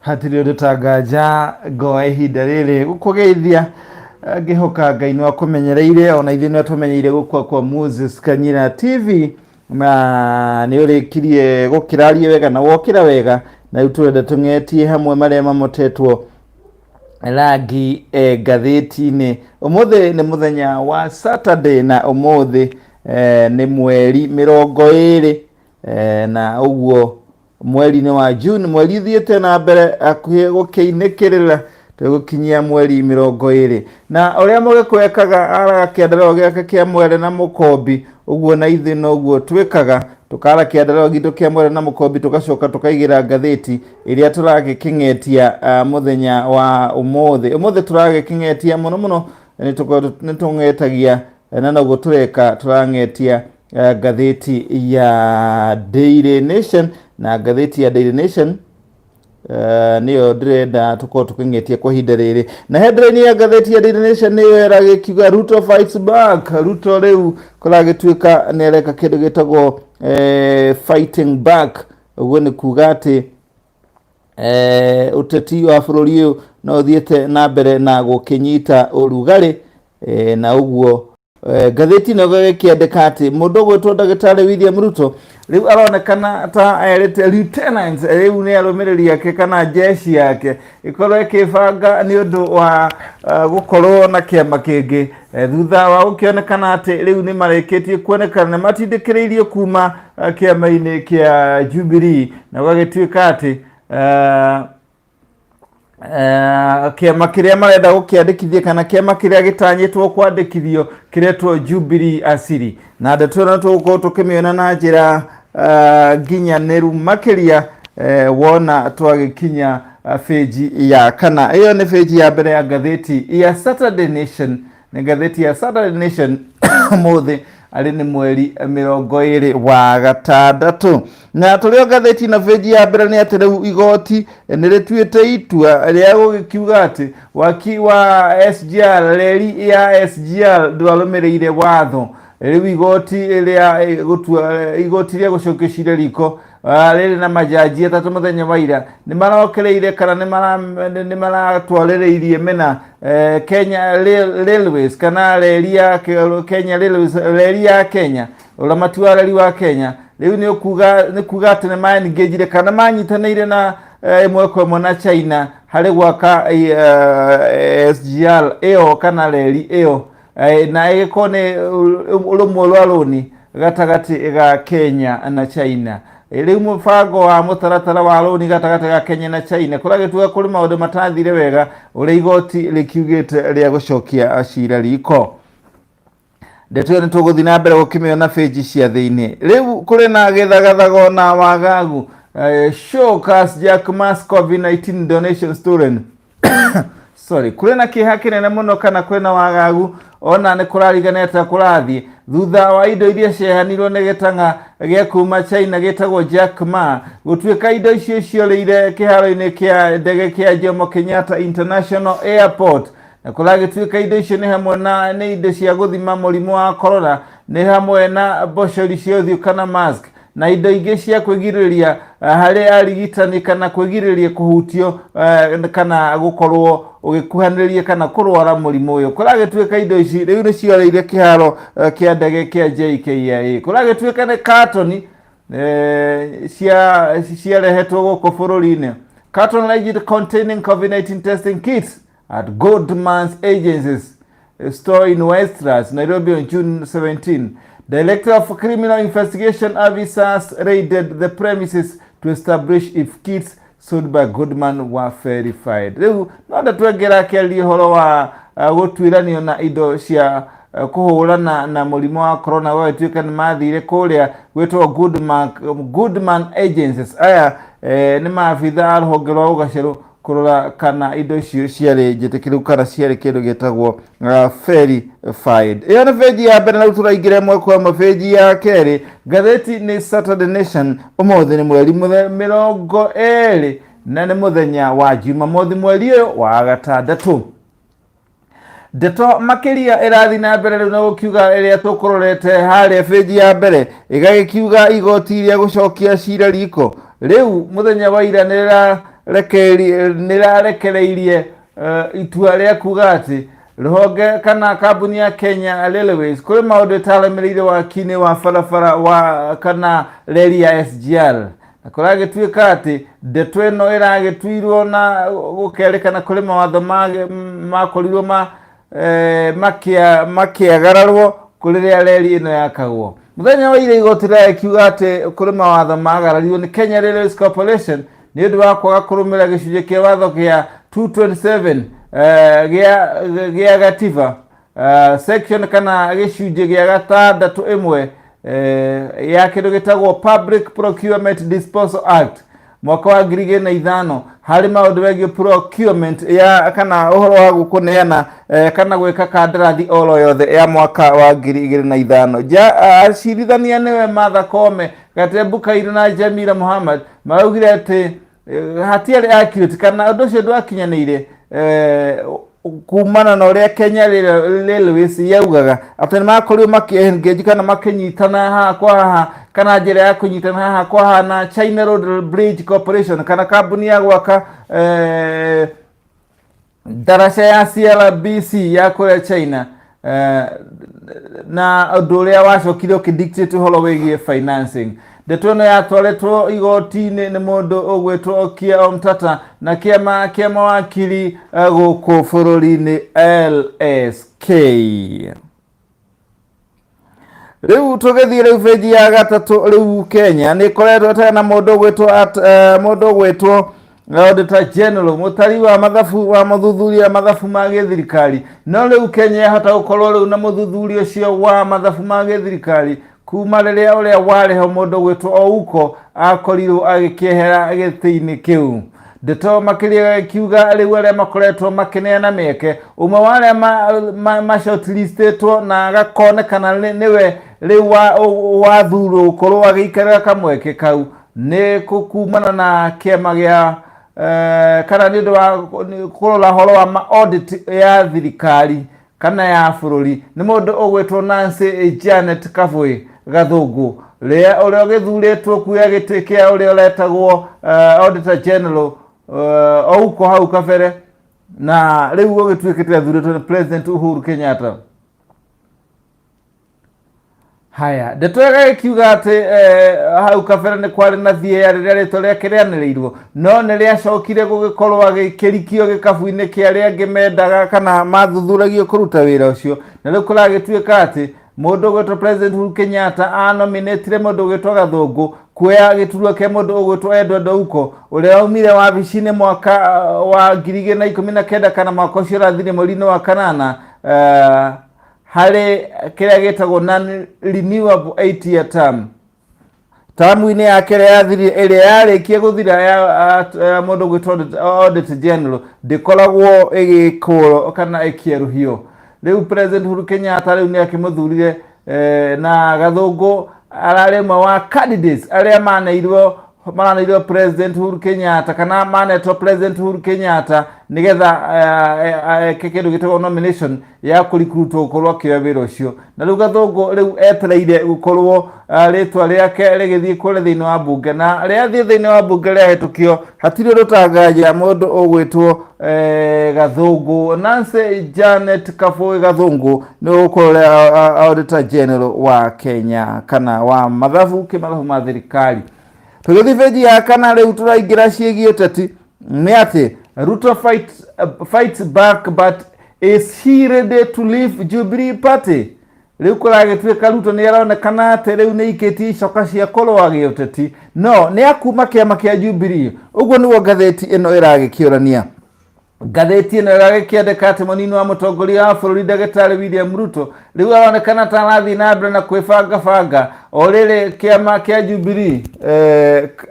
Hatirĩ ũndũ ta nganja ngoa ihinda rĩrĩ gũkũgeithia. Ngĩhoka Ngai nĩ akũmenyereire ona ithuĩ nĩ atũmenyeire gũkua kwa Moses Kanyira TV, na nĩ ũrĩkirie gũkĩraria wega na wokĩra wega, na rĩu tũrenda tũng'etie hamwe marĩa mamotetwo rangi ngathĩti-inĩ. Ũmũthĩ nĩ mũthenya wa Saturday na ũmũthĩ nĩ mweri 20, na ũguo mweri-inĩ wa June, mweri ũthiĩte na mbere hakuhĩ gũkĩinĩkĩrĩra tũgũkinyia mweri 20. Na ũrĩa Mũgĩkũyũ ekaga, araga kĩandarũa gĩake kĩa mwere na mũkombi, ũguo na ithuĩ noguo twĩkaga, tũkara kĩandarũa gitũ kĩa mwere na mũkombi, tũgacoka tũkaigĩra ngathĩti ĩrĩa tũragĩkĩng'etia mũthenya wa ũmũthĩ. Ũmũthĩ tũragĩkĩng'etia mũno mũno, nĩ tũng'etagia na noguo tũreka, tũrang'etia ngathĩti ya Daily Nation, na ngathĩti ya Daily Nation nĩyo ndĩrenda tũkorwo tũkĩng'etia kwa ihinda rĩrĩ. Na headline ya ngathĩti ya Daily Nation nĩyo ĩragĩkiuga "Ruto fights back". Ruto rĩu kũragĩtuĩka nĩ areka kĩndũ gĩtagwo fighting back. Ũguo nĩ kuga atĩ ũteti wa bũrũri ũyũ no ũthiĩte na mbere na gũkĩnyita ũrugarĩ, na ũguo ngathĩti ĩno ĩgĩkĩandĩka atĩ mũndũ ũgwĩtwo ndagĩtarĩ William Ruto rĩu aronekana ta erĩte lieutenants, rĩu nĩ arũmĩrĩri ake kana jeshi yake, ĩkorwo ĩkĩbanga nĩ ũndũ wa gũkorwo na kĩama kĩngĩ, thutha wa gũkĩonekana atĩ rĩu nĩ marĩkĩtie kuonekana nĩ matindĩkĩrĩirio kuma kĩama-inĩ kĩa Jubilee, na gũgagĩtuĩka atĩ kĩama kĩrĩa marenda gũkĩandĩkithia kana kĩama kĩrĩa gĩtanyĩtwo kwandĩkithio kĩretwo Jubilee Asili. Na ndeto ĩno tũgũkorwo tũkĩmĩona na njĩra nginyanĩru makĩria wona twagĩkinya bĩnji ya kana. Ĩyo nĩ bĩnji ya mbere ya ngathĩti ya Saturday Nation. Nĩ ngathĩti ya Saturday Nation, ũmũthĩ arĩ nĩ mweri 26. Na tũrĩ o ngathĩti na bĩnji ya mbere nĩ atĩ rĩu igoti nĩ rĩtuĩte itua rĩa gũgĩkiuga atĩ waki wa SGR, reri ya SGR, ndwarũmĩrĩire watho. Rĩu igoti rĩa gũtua, igoti rĩa gũcokia cira riko rĩrĩ na majaji atatũ mũthenya wa ira nĩ marokereire kana nĩ maratwarĩrĩirie mena Kenya Railways kana reri ya Kenya Railways, reri ya Kenya, ũramati wa reri wa Kenya. Rĩu nĩ kuga atĩ nĩ maengagire kana manyitanĩire na ĩmwe kwa ĩmwe na China harĩ gwaka SGR ĩyo kana reri ĩyo, na ĩgĩkorwo nĩ rũmwe rwa rũni gatagatĩ ga Kenya na China. Rĩu mũbango wa mũtaratara wa rũni gatagatĩ ga Kenya na China kũragĩtuga kũrĩ maũndũ matathire wega, ũrĩa igoti rĩkiugĩte rĩa gũcokia cira riko. Ndeto ĩyo nĩ tũgũthiĩ na mbere gũkĩmĩona bĩnji cia thĩinĩ. Rĩu kũrĩ na gĩthagathago na wagagu, shock as Jack Ma's COVID-19 donation stolen. Sorry, kũrĩ na kĩeha kĩnene mũno kana kwĩna wagagu ona nĩ kũrarigana atĩa kũrathiĩ thutha wa indo iria ciaheanirwo nĩ gĩtang'a gĩa kuma China gĩtagwo Jack Ma gũtuĩka indo icio ciorĩire kĩharo-inĩ kĩa ndege kĩa Jomo Kenyatta International Airport. Na kũragĩtuĩka indo icio nĩ hamwe na nĩ indo cia gũthima mũrimũ wa corona, nĩ hamwe na mbocori cia ũthiũ kana mask, na indo ingĩ cia kwĩgirĩrĩria harĩ arigitani kana kwĩgirĩrĩria kũhutio kana gũkorwo ũgĩkuhanĩrĩria kana kũrwara mũrimũ ũyũ. Kũragĩtuĩka indo ici rĩu nĩ ciorĩire kĩharo kĩa ndege kĩa JKIA. Kũragĩtuĩka nĩ katoni cia ciarehetwo gũkũ bũrũri-inĩ, carton alleged containing COVID-19 testing kits at Goodman's Agencies store in Westlands, Nairobi on June 17. Director of Criminal Investigation officers raided the premises to establish if kits sold by Goodman were verified. Rĩu no ndatwengera akĩaria ũhoro wa gũtuĩranio na indo cia kũhũrana na mũrimũ wa corona, gwagĩtuĩka nĩ mathire kũrĩa gwĩtwo Goodman Agencies. Aya nĩ maabitha a rũhonge rwa ũgacerũ kũrora kana indo icio ciarĩ njĩtĩkĩru kana ciarĩ kĩndũ gĩtagwo verified. Ĩyo nĩ benji ya mbere, na rĩu tũraingĩra ĩmwe kwa ĩmwe benji ya kerĩ. Ngathĩti nĩ Saturday Nation. Ũmũthĩ nĩ mweri 20 na nĩ mũthenya wa Jumamothi, mweri ũyũ wa gatandatũ. Ndeto makĩria ĩrathiĩ na mbere rĩu na gũkiuga ĩrĩa tũkũrorete harĩa benji ya mbere ĩgagĩkiuga igoti rĩa gũcokia cira riko rĩu mũthenya wa ira nĩ Nĩrarekereirie itua rĩa kuga atĩ rũhonge kana kambuni ya Kenya Railways kũrĩ maũndũ ĩtaremereire waki-inĩ wa barabara wa kana reri ya SGR, na kũragĩtuĩka atĩ ndeto ĩno ĩragĩtuirwo na gũkerĩkana kũrĩ mawatho makorirwo makĩagararwo kũrĩrĩa reri ĩno yakagwo. Mũthenya wa ira igoti rĩrakiuga atĩ kũrĩ mawatho magararirwo nĩ Kenya Railways Corporation nĩ ũndũ wa kwaga kũrũmĩrĩra gĩcunjĩ kĩa watho kĩa 227 gĩa gatiba, section kana gĩcunjĩ gĩa 61 ya kĩndũ gĩtagwo Public Procurement Disposal Act mwaka wa 2005, harĩ maũndũ megiĩ procurement ya kana ũhoro wa gũkũneana kana gwĩka kandarathi oro yothe ya mwaka wa 2005. Ja acirithania nĩwe Martha Koome, Gatembu Kairu na Jamila Muhammad maraugire atĩ hatiarĩ accurate kana ũndũ ũcio ndwakinyanĩire kumana na ũrĩa Kenya Railways yaugaga atĩ nĩ makorirwo makĩ engage kana makĩnyitana haha kwa haha kana njĩra ya kũnyitana haha kwa haha na China Road Bridge Corporation kana kambuni ya gwaka ndaraca ya CLBC ya kũrĩa China, na ũndũ ũrĩa wacokire ũkĩdictate ũhoro wĩgiĩ financing. Ndeto ĩno yatwarĩtwo igoti-inĩ nĩ mũndũ ũgwĩtwo Okiya Omtata na kĩama kĩa mawakiri gũkũ bũrũri-inĩ LSK. Rĩu tũgĩthiĩ rĩu benji ya gatatũ, rĩu Kenya nĩ ĩkoretwo ĩtarĩ na mũndũ ũgwĩtwo Auditor General, mũtari wa mathabu wa mũthuthuria mathabu ma gĩthirikari, no rĩu Kenya yahota gũkorwo rĩu na mũthuthuria ũcio wa mathabu ma gĩthirikari kuma rĩrĩa ũrĩa warĩ ho, mũndũ ũgwĩtwo Ouko, akorirwo agĩkĩehera gĩtĩ-inĩ kĩu. Ndeto makĩria gĩkiuga rĩu arĩa makoretwo makĩneana mĩeke, ũmwe wa arĩa ma shortlistĩtwo na agakonekana nĩwe rĩu wathurwo gũkorwo agĩikarĩra kamweke kau nĩ kumana na kĩama gĩa kana nĩ ũndũ wa kũrora ũhoro wa ma audit ya thirikari kana ya bũrũri, nĩ mũndũ ũgwĩtwo Nancy Janet Kavui Gathũngũ, rĩa ũrĩa ũgĩthurĩtwo kuoya gĩtĩ kĩa ũrĩa ũretagwo Auditor General Ouko hau kabere, na rĩu ũgĩtuĩkĩte athurĩtwo nĩ President Uhuru Kenyatta. Haya, ndeto ĩgagĩkiuga atĩ hau kabere nĩ kwarĩ na thieya rĩrĩa rĩtwa rĩake rĩanĩrĩirwo, no nĩ rĩacokire gũgĩkorwo agĩkĩrikio gĩkabu-inĩ kĩa arĩa angĩ mendaga kana mathuthuragio kũruta wĩra ũcio. Na rĩu kũragĩtuĩka atĩ mũndũ ũgwĩtwo President Uhuru Kenyatta anominĩtire mũndũ ũgwĩtwo Gathũngũ kuoya gĩturwa kĩa mũndũ ũgwĩtwo Edward Ouko, ũrĩa waumire wabici-inĩ mwaka wa 2019 kana mwaka ũcio ũrathire mweri-inĩ wa kanana, harĩ kĩrĩa gĩtagwo non renewable 8 year term, tamu-inĩ yake ĩrĩa yathirire, ĩrĩa yarĩkia gũthira ya mũndũ ũgwĩtwo Auditor General ndĩkoragwo ĩgĩkũrwo kana ĩkĩerũhio. Rĩu President Uhuru Kenyatta rĩu nĩ akĩmũthurire, na Gathũngũ ararĩ ũmwe wa candidates arĩa maneirwo President Uhuru Kenyatta kana manetwo President Uhuru Kenyatta nĩgetha eke kĩndũ gĩtagwo nomination ya kũrikurutwo gũkorwo akĩoya wĩra ũcio. Na rĩu Gathũngũ rĩu etereire gũkorwo rĩtwa rĩake rĩgĩthiĩ kũrĩa thĩinĩ wa mbunge, na rĩathiĩ thĩinĩ wa mbunge rĩahĩtũkio, hatirĩ ũndũ ũtangaja mũndũ ũgwĩtwo Gathũngũ, Nancy Janet Kabui Gathũngũ, nĩ ũgũkorwo Auditor General wa Kenya kana wa mathabu kĩmathabu ma thirikari. Tũgĩthiĩ benji ya kana, rĩu tũraingĩra ciĩgiĩ ũteti, nĩ atĩ Ruto fights back, but is he ready to leave Jubilee Party? Rĩu kũragĩtuĩka Ruto nĩ aronekana atĩ rĩu nĩ ikĩtie icoka cia kũrũa gĩũteti, no nĩ akuma kĩama kĩa Jubilee? Ũguo nĩguo ngathĩti ĩno ĩragĩkĩũrania. Ngathĩti ĩno ĩragĩkĩandĩka atĩ mũnini wa mũtongoria wa bũrũri ndagĩtarĩ William Ruto rĩu aronekana ta arathiĩ na mbere na kwĩbangabanga o rĩrĩ kĩama kĩa Jubilee,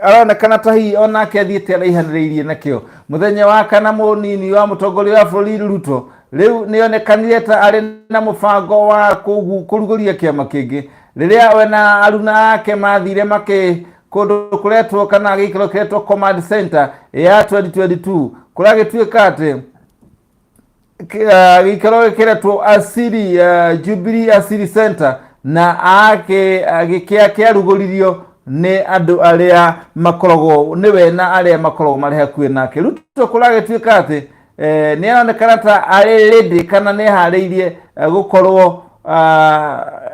aronekana ta hihi onake athiĩte araihanĩrĩirie nakĩo. Mũthenya wa kana mũnini wa mũtongoria wa bũrũri Ruto rĩu nĩonekanire ta arĩ na mũbango wa kũrugũria kĩama kĩngĩ rĩrĩa we na aruna ake mathire makĩ kũndũ kũretwo kana gĩikaro kĩretwo Command Center ya 2022. Kũragĩtuĩka atĩ gĩikaro gĩkĩretwo Asili, Jubilee Asili Center, na ake gĩkĩa kĩarugũririo Nĩ andũ arĩa makoragwo nĩwe na arĩa makoragwo marĩ hakuhĩ nake. Ruto kũragĩtuĩka atĩ nĩ aronekana ta arĩ ready kana nĩ eharĩirie gũkorwo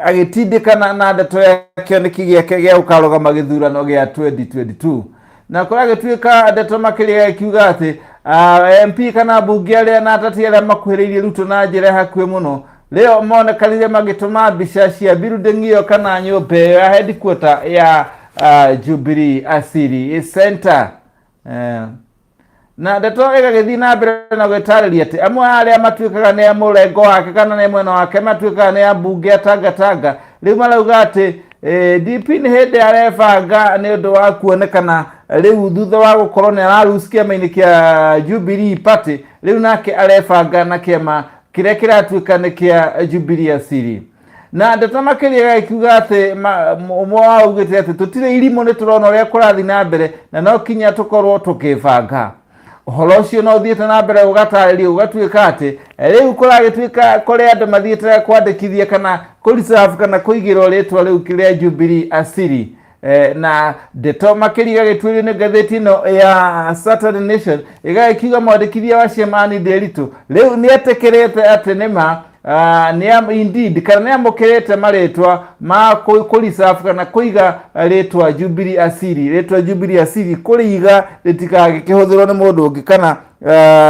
agĩtindĩkana na ndeto ya kĩoneki gĩake gĩa gũkarũgama gĩthurano gĩa 2022. Na kũragĩtuĩka ndeto makĩria ĩkiuga atĩ MP kana mbunge arĩa na ateti arĩa makuhĩrĩirie Ruto na njĩra ya hakuhĩ mũno rĩo monekanire magĩtũma mbica cia building ĩyo kana nyũmba ĩyo ya headquarter ya Jubilee Asili Center. Na ndeto ĩgagĩthiĩ na mbere na gwĩtarĩria atĩ amwe a arĩa matuĩkaga nĩ a mũrengo wake kana nĩ mwena wake matuĩkaga nĩ ambunge a Tangatanga rĩu marauga atĩ DP nĩ hĩndĩ arebanga nĩ ũndũ wa kuonekana rĩu thutha wa gũkorwo nĩ araruci kĩama-inĩ kĩa Jubilee Party, rĩu nake arebanga na kĩama kĩrĩa kĩratuĩka nĩ kĩa Jubilee Asili. Na ndeto makĩria ĩgagĩkiuga atĩ ũmwe wao augĩte atĩ tũtirĩ irimũ, nĩ tũrona ũrĩa kũrathiĩ na mbere na no kinya tũkorwo tũkĩbanga. Ũhoro ũcio no ũthiĩte na mbere ũgatarĩrio ũgatuĩka atĩ rĩu kũragĩtuĩka kũrĩ andũ mathiĩte kwandĩkithia kana kũreserve kana kũigĩrwo rĩtwa rĩu rĩa Jubilee Asili. Na ndeto makĩria ĩgagĩtuĩrio nĩ ngathĩti ĩno ya Saturday Nation, ĩgagĩkiuga mwandĩkithia wa ciama Ann Nderitu rĩu nĩ etĩkĩrĩte atĩ nĩma indeed kana nĩ amũkĩrĩte marĩtwa ma kũ-reserve kana kũiga rĩtwa Jubilee Asili, rĩtwa Jubilee Asili kũrĩiga rĩtikagĩkĩhũthĩrwo nĩ mũndũ ũngĩ kana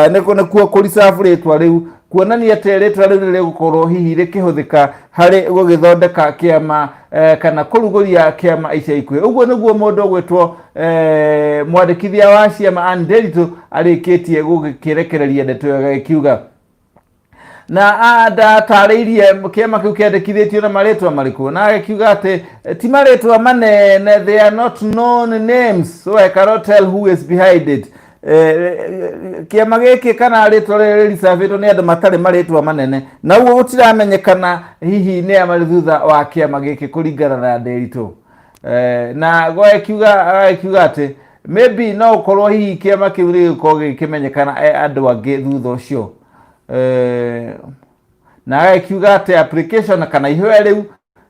nĩkuo kũ-reserve rĩtwa rĩu, kuonania atĩ rĩtwa rĩu nĩ rĩgũkorwo hihi rĩkĩhũthĩka harĩ gũgĩthondeka kĩama kana kũrugũria kĩama ica ikuhĩ. Ũguo nĩguo mũndũ ũgwĩtwo mwandĩkithia wa ciama Ann Nderitu arĩkĩtie gũgĩkĩrekereria ndeto ĩyo ĩgagĩkiuga na ndatarĩirie kĩama kĩu kĩandĩkithĩtio na marĩtwa marĩkũ, na agĩkiuga atĩ ti marĩtwa manene, they are not known names, so I cannot tell who is behind it. Kĩama gĩkĩ kana rĩtwa rĩrĩ rĩricabĩtwo nĩ andũ matarĩ marĩtwa manene, na ũguo gũtiramenyekana hihi nĩ a marĩ thutha wa kĩama gĩkĩ kũringana na Nderitu. Na gwagĩkiuga atĩ maybe no ũkorwo hihi kĩama kĩu gĩgũkorwo gĩkĩmenyekana andũ angĩ thutha ũcio. Na agĩkiuga atĩ application kana ihoya rĩu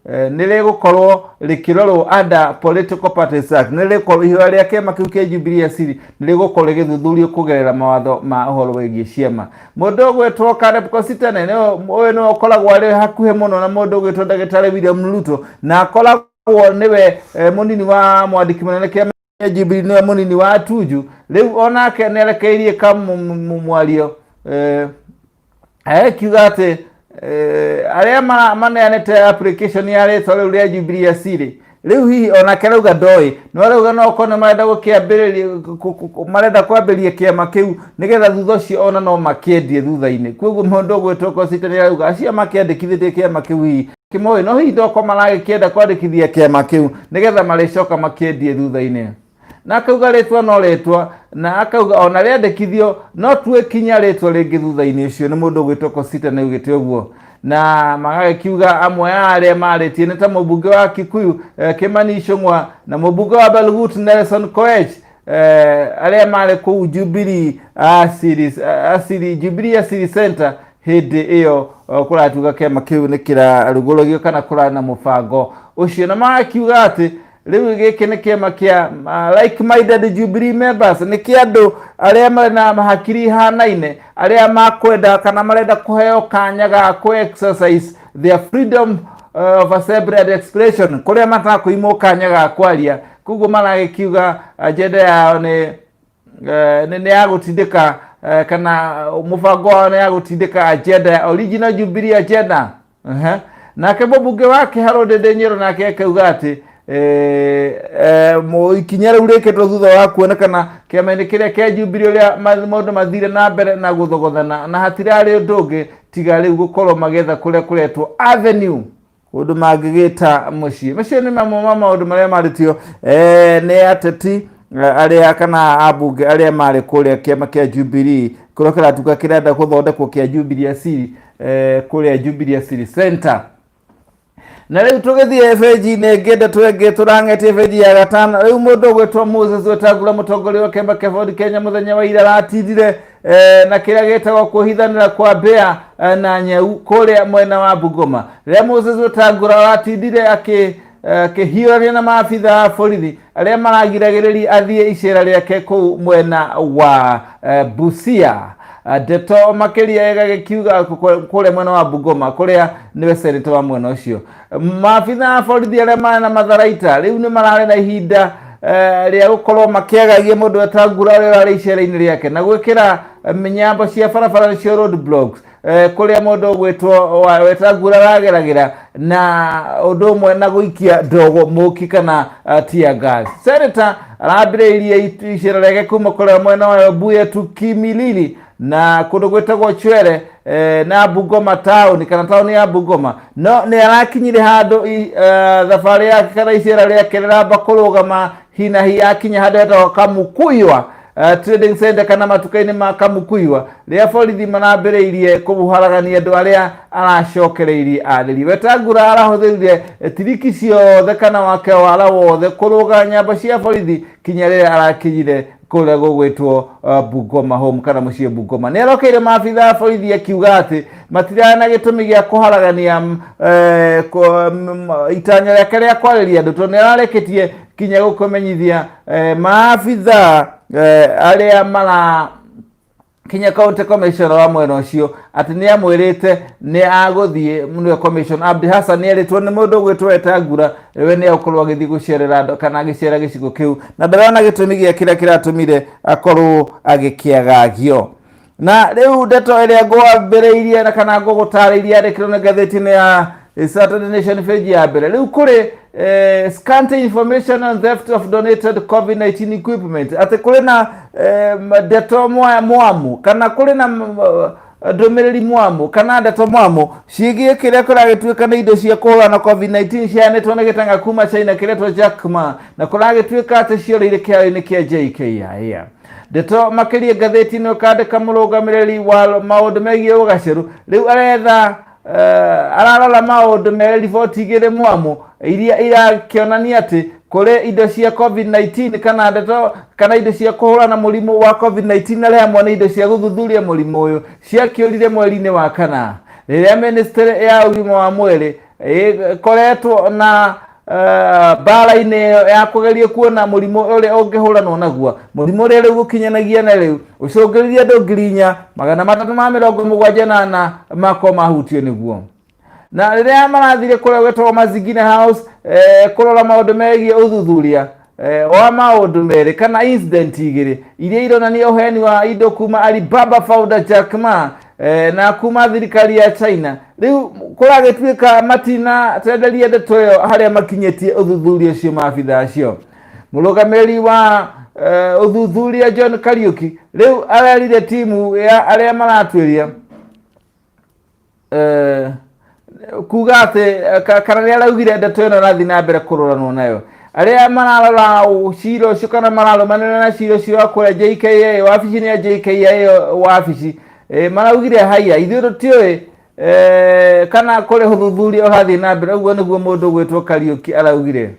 nĩ rĩgũkorwo rĩkĩrorwo under Political Parties Act, nĩ rĩgũkorwo ihoya rĩa kĩama kĩu kĩa Jubilee Asili nĩ rĩgũkorwo rĩgĩthuthurio kũgerera mawatho ma ũhoro wĩgiĩ ciama. Mũndũ ũgwĩtwo Caleb Kositany ũyũ nĩwe ũkoragwo arĩ hakuhĩ mũno na mũndũ ũgwĩtwo ndagĩtarĩ William Ruto, na akoragwo nĩwe mũnini wa mwandĩki mũnene kĩama kĩa Jubilee, nĩwe mũnini wa Tuju. Rĩu onake nĩ arekeirie kamwario akiuga atĩ arĩa maneanĩte application ya rĩtwa rĩu rĩa Jubilee Asili rĩu hihi onake arauga ndoĩ, no arauga no okorwo nĩ marenda gũkĩambĩrĩria marenda kwambĩrĩria kĩama kĩu nĩgetha thutha ũcio ona no makĩendie thutha-inĩ. Koguo mũndũ ũgwĩtwo Kositany nĩ arauga acio makĩandĩkithĩtie kĩama kĩu hihi kĩmoĩ, no hihi ndokorwo maragĩkĩenda kwandĩkithia kĩama kĩu nĩgetha marĩcoka makĩendie thutha-inĩ. Na akauga rĩtwa no rĩtwa, na akauga ona rĩandĩkithio no tue kinya rĩtwa rĩngĩ thutha-inĩ ũcio. Nĩ mũndũ ũgwĩtwo Kositany nĩ augĩte ũguo, na magagĩkiuga amwe a arĩa marĩtie nĩ ta mũmbunge wa Kikuyu Kimani Ichung'wa na mũmbunge wa Belgut Nelson Koech, arĩa marĩ kũu Jubilee Asili, Asili Jubilee Asili Center hĩndĩ ĩyo kũratuga kĩama kĩu nĩ kĩrarugũragio kana kũrarĩ na mũbango ũcio. Na magakiuga atĩ rĩu gĩkĩ nĩ kĩama kĩa like minded Jubilee members, nĩ kĩa andũ arĩa marĩ na hakiri ihanaine, arĩa makwenda kana marenda kũheo kanya ga kũ exercise their freedom of assembly and expression, kũrĩa matakũimwo kanya ga kwaria. Koguo maragĩkiuga agenda yao nĩ ya gũtindĩka kana mũbango wao nĩ ya gũtindĩka agenda ya original Jubilee agenda. Nake mũmbunge wa Kĩharũ Ndĩndĩ Nyoro nake akauga atĩ ikinya rĩu rĩkĩtwo thutha wa kuonekana kĩama-inĩ kĩrĩa kĩa Jubilee ũrĩa maũndũ mathire na mbere na gũthogothana, na hatirarĩ ũndũ ũngĩ tiga rĩu gũkorwo magĩetha kũrĩa kũretwo avenue kũndũ mangĩgĩta mũciĩ. Macio nĩ mamwe ma maũndũ marĩa marĩtio nĩ ateti arĩa kana ambunge arĩa marĩ kũrĩa kĩama kĩa Jubilee kũrĩa kĩratuĩka kĩrenda gũthondekwo kĩa Jubilee Asili kũrĩa Jubilee Asili Center. Na rĩu tũgĩthiĩ benji-inĩ ĩngĩ, ndeto ĩngĩ tũrang'etie benji ya gatano. Rĩu mũndũ ũgwĩtwo Moses Wetangula, mũtongoria wa kĩama kĩa Ford Kenya, mũthenya wa ira aratindire na kĩrĩa gĩtagwo kwĩhithanĩra kwa mbĩa na nyau kũrĩa mwena wa Bungoma, rĩrĩa Moses Wetangula aratindire akĩ Akĩhiũrania na maabitha a borithi arĩa maragiragĩrĩria athiĩ icera rĩake kũu mwena wa Busia. Ndeto makĩria ĩgagĩkiuga kũrĩa mwena wa Bungoma, kũrĩa nĩwe seneta wa mwena ũcio. Maabitha a borithi arĩa marĩ na matharaita rĩu nĩ mararĩ na ihinda rĩa gũkorwo makĩagagia mũndũ Wetangula ũrĩa ũrarĩ icera-inĩ rĩake na gwĩkĩra nyambo cia barabara nĩcio road blocks kũrĩa mũndũ ũgwĩtwo Wetangula arageragĩra, na ũndũ ũmwe na gũikia ndogo mũki kana tear gas. Senator arambĩrĩirie icera rĩake kuma kũrĩa mwena wa Webuye tu Kimilili na kũndũ gwĩtagwo Chwele na Bungoma town kana taũni ya Bungoma, no nĩ arakinyire handũ thabarĩ yake kana icera rĩake rĩramba kũrũgama hinahi akinya handũ hetagwo Kamukuywa trading center kana matuka-inĩ ma Kamukuywa, rĩrĩa borithi marambĩrĩirie kũharagania andũ arĩa aracokereirie arĩri. Wetangula arahũthĩrire tiriki ciothe kana wake wara wothe kũrũga nyambo cia borithi kinya rĩrĩa arakinyire kũrĩa gũgwĩtwo Bungoma Home kana mũciĩ Bungoma. Nĩ arokeire maabitha a borithi akiuga atĩ matirarĩ na gĩtũmi gĩa kũharagania itanya rĩake rĩa kwarĩria andũ, tondũ nĩ ararĩkĩtie kinya gũkũmenyithia maabitha arĩa mara kinya county commissioner wa mwena ũcio atĩ nĩ amwĩrĩte nĩ agũthiĩ. Nĩwe commissioner Abdi Hassan nĩ erĩtwo nĩ mũndũ ũgwĩtwo Wetangula we nĩ egũkorwo agĩthiĩ gũcerera andũ kana agĩcera gĩcigo kĩu, na ndarona gĩtũmi gĩa kĩrĩa kĩratũmire akorwo agĩkĩagagio. Na rĩu ndeto ĩrĩa ngwambĩrĩirie na kana ngũgũtarĩirie yandĩkirwo nĩ ngathĩti-inĩ ya Saturday Nation page ya mbere. Rĩu kũrĩ scanty information on theft of donated COVID-19 equipment, atĩ kũrĩ na ndeto mwamu kana kũrĩ na ndũmĩrĩri mwamu kana ndeto mwamu ciĩgiĩ kĩrĩa kũragĩtuĩka nĩ indo cia kũhũrana na COVID-19 ciahanĩtwo nĩ gĩtanga kuma China kĩretwo Jack Ma, na kũragĩtuĩka atĩ ciorĩire kĩharo-inĩ kĩa JKIA. Ndeto makĩria ngathĩti-inĩ ũkandĩka mũrũgamĩrĩri wa maũndũ megiĩ ũgacĩru rĩu aretha ararora maũndũ mere riboti igĩrĩ mwamu iria irakĩonania atĩ kũrĩ indo cia COVID-19 kana ndeto kana indo cia kũhũrana mũrimũ wa COVID-19 na hamwe na indo cia gũthuthuria mũrimũ ũyũ ciakĩũrire mweri-inĩ wa kana, rĩrĩa ministry ya ũgima wa mwĩrĩ ĩkoretwo na mbara-inĩ ĩyo ya kũgeria kuona mũrimũ ũrĩa ũngĩhũranwo naguo, mũrimũ ũrĩa rĩu gũkinyanagia na rĩu ũcũngĩrĩrie andũ 4374 makorwo mahutio nĩguo. Na rĩrĩa marathire kũrĩa gwĩtagwo Mazingine House kũrora maũndũ megiĩ ũthuthuria wa maũndũ merĩ kana incident igĩrĩ iria ironania ũheani wa indo kuma Alibaba founder Jack Ma na kuma thirikari ya China, rĩu kũragĩtuĩka matina tenderia ndeto ĩyo harĩa makinyĩtie ũthuthuria ũcio maabitha acio. Mũrũgamĩrĩri wa ũthuthuria John Kariuki rĩu arerire timu ya arĩa maratuĩria kuga atĩ kana nĩ araugire ndeto ĩno ĩrathiĩ na mbere kũroranwo nayo. Arĩa mararora cira ũcio kana mararũmanĩrĩra na cira ũcio wa kũrĩa JKIA, wabici-inĩ ya JKIA wabici maraugire haiya, ithuĩ tũtiũĩ kana kũrĩ ũthuthuria ũrathiĩ na mbere. Ũguo nĩguo mũndũ ũgwĩtwo Kariuki araugire.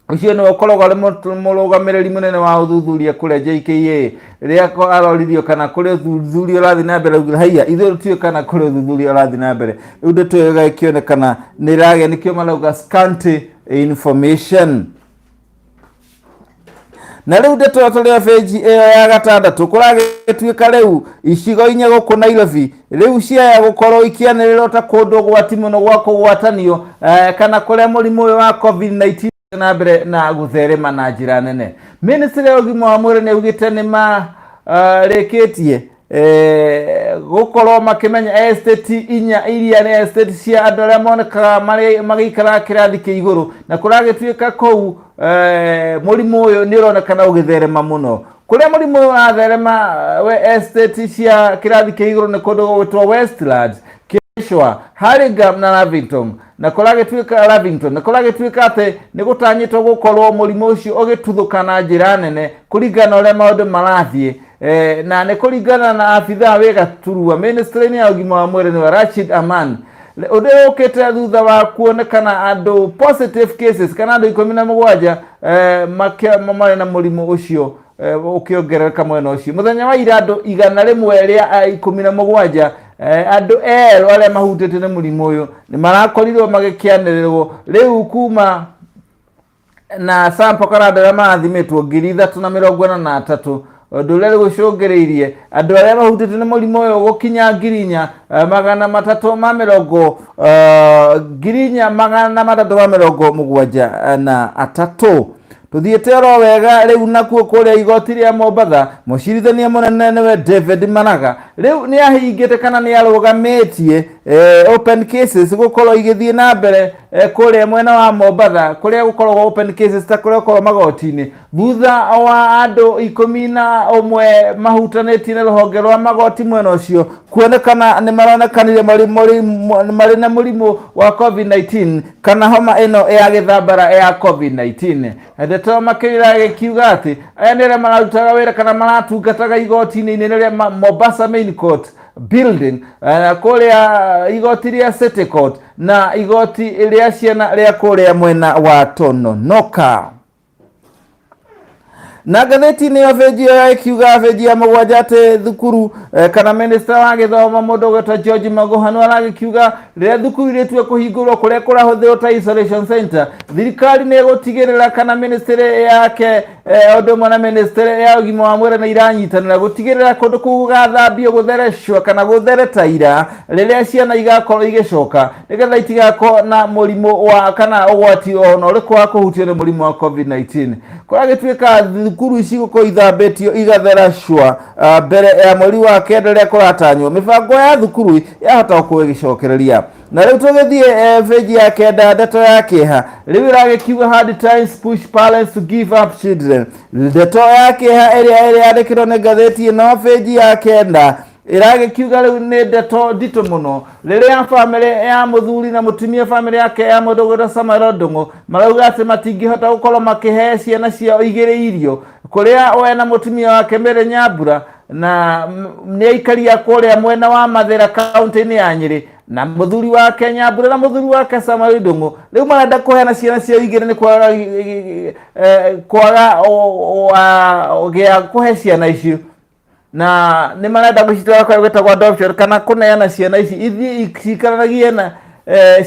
Ũcio nĩwe ũkoragwo arĩ mũrũgamĩrĩri mũnene wa ũthuthuria kũrĩa JKA. Rĩrĩa aroririo kana kũrĩ ũthuthuria ũrathiĩ na mbere, augire haiya, ithuĩ tũtiũĩ kana kũrĩ ũthuthuria ũrathiĩ na mbere. Rĩu ndeto ĩyo ĩgakĩonekana nĩ ĩragĩa, nĩkĩo marauga scanty information. Na rĩu ndeto ĩyo tũrĩ benji ĩyo ya gatandatũ, kũragĩtuĩka rĩu icigo inya gũkũ Nairobi rĩu ciaya gũkorwo ikĩanĩrĩrwo ta kũndũ gwati mũno gwa kũgwatanio kana kũrĩa mũrimũ ũyũ wa COVID-19 na mbere na gũtherema na njĩra nene. Ministry ya ũgima wa mwĩrĩ nĩ augĩte nĩ marĩkĩtie gũkorwo makĩmenya estate inya iria nĩ estate cia andũ arĩa monekaga magĩikara kĩrathi kĩa igũrũ, na kũragĩtuĩka kũu mũrimũ ũyũ nĩ ũronekana ũgĩtherema mũno. Kũrĩa mũrimũ ũyũ ũratherema we estate cia kĩrathi kĩa igũrũ nĩ kũndũ gũgwĩtwo Westlands, Kileleshwa, Hurlingham na Lavington, na kũragĩtuĩka Lavington na kũragĩtuĩka atĩ nĩ gũtanyĩtwo gũkorwo mũrimũ ũcio ũgĩtuthũka na njĩra nene kũringana na ũrĩa maũndũ marathiĩ. Na nĩ kũringana na abithaa wĩ gaturua ministry-inĩ ya ũgima wa mwĩrĩ nĩwe Rashid Aman. Ũndũ ũyũ ũkĩte thutha wa kuonekana andũ positive cases kana andũ 17 marĩ na mũrimũ ũcio ũkĩongerereka mwena ũcio. Mũthenya wa ira andũ 117 Andũ erũ arĩa mahutĩtio nĩ mũrimũ ũyũ nĩ marakorirwo magĩkĩanĩrĩrwo rĩu kuma na sample kana andũ arĩa marathimĩtwo 3,043, ũndũ ũrĩa rĩu ũcũngĩrĩirie andũ arĩa mahutĩtio nĩ mũrimũ ũyũ gũkinya ngiri inya magana matatũ ma mĩrongo 4373. Tũthiĩte oro wega rĩu nakuo kũrĩa igoti rĩa Mombatha, mũcirithania mũnene nĩwe David Maraga rĩu nĩ ahingĩte kana nĩ arũgamĩtie open cases gũkorwo igĩthiĩ na mbere kũrĩa mwena wa Mombatha, kũrĩa gũkoragwo open cases ta kũrĩa gũkoragwo magoti-inĩ, thutha wa andũ 11 mahutanĩtie na rũhonge rwa magoti mwena ũcio kuonekana nĩ maronekanire marĩ na mũrimũ wa COVID-19 kana homa ĩno ya gĩthambara ya COVID-19. Ndeto makĩria gĩkiuga atĩ aya nĩ arĩa mararutaga wĩra kana maratungataga igoti-inĩ inene rĩa Mombasa Main Court building, kũrĩa igoti rĩa City Court na igoti rĩa ciana rĩa kũrĩa mwena wa Tononoka. Na ngathĩti-inĩ ĩyo benji ĩyo ĩkiuga benji ya 7 atĩ thukuru kana minista wa gĩthomo mũndũ ũgwĩtwo George Magoha nĩ aragĩkiuga rĩrĩa thukuru irĩtue kũhingũrwo kũrĩa kũrahũthĩrwo ta isolation center, thirikari nĩ ĩgũtigĩrĩra kana ministry yake ũndũ ũmwe na ministry ya ũgima wa mwĩrĩ nĩ iranyitanĩra gũtigĩrĩra kũndũ kũu gũgathambio, gũtherecwo kana gũtheretaira rĩrĩa ciana igakorwo igĩcoka, nĩgetha itigakorwo na mũrimũ wa kana ũgwati ona ũrĩkũ wa kũhutio nĩ mũrimũ wa COVID-19. Kũragĩtuĩka thukuru ici gũkorwo ithambĩtio igatheracwa mbere ya mweri wa 9 rĩrĩa kũratanywo mĩbango ya thukuru yahota gũkorwo ĩgĩcokereria. Na rĩu tũgĩthiĩ benji ya 9, ndeto ya kĩeha rĩu ĩragĩkiuga hard times push parents to give up children. Ndeto ya kĩeha ĩrĩa ĩrĩandĩkĩtwo nĩ ngathĩti ĩno benji ya 9 ĩragĩkiuga rĩu nĩ ndeto nditũ mũno rĩrĩa bamĩrĩ ya mũthuri na mũtumia, bamĩrĩ yake ya mũndũ ũgwĩtwo Samuel Ndung'u, marauga atĩ matingĩhota gũkorwo makĩhe ciana ciao igĩrĩ irio, kũrĩa we na mũtumia wake Mary Nyambura na nĩ aikaria kũrĩa mwena wa Mathĩra kaunti-inĩ ya Nyĩrĩ, na mũthuri wake Nyambura na mũthuri wake Samuel Ndung'u rĩu marenda kũheana ciana ciao igĩrĩ nĩ kwaga gĩa kũhe ciana icio, na nĩ marenda gũcitwara kũrĩa gwĩtagwo adoption kana kũneana ciana ici ithiĩ cikaranagie na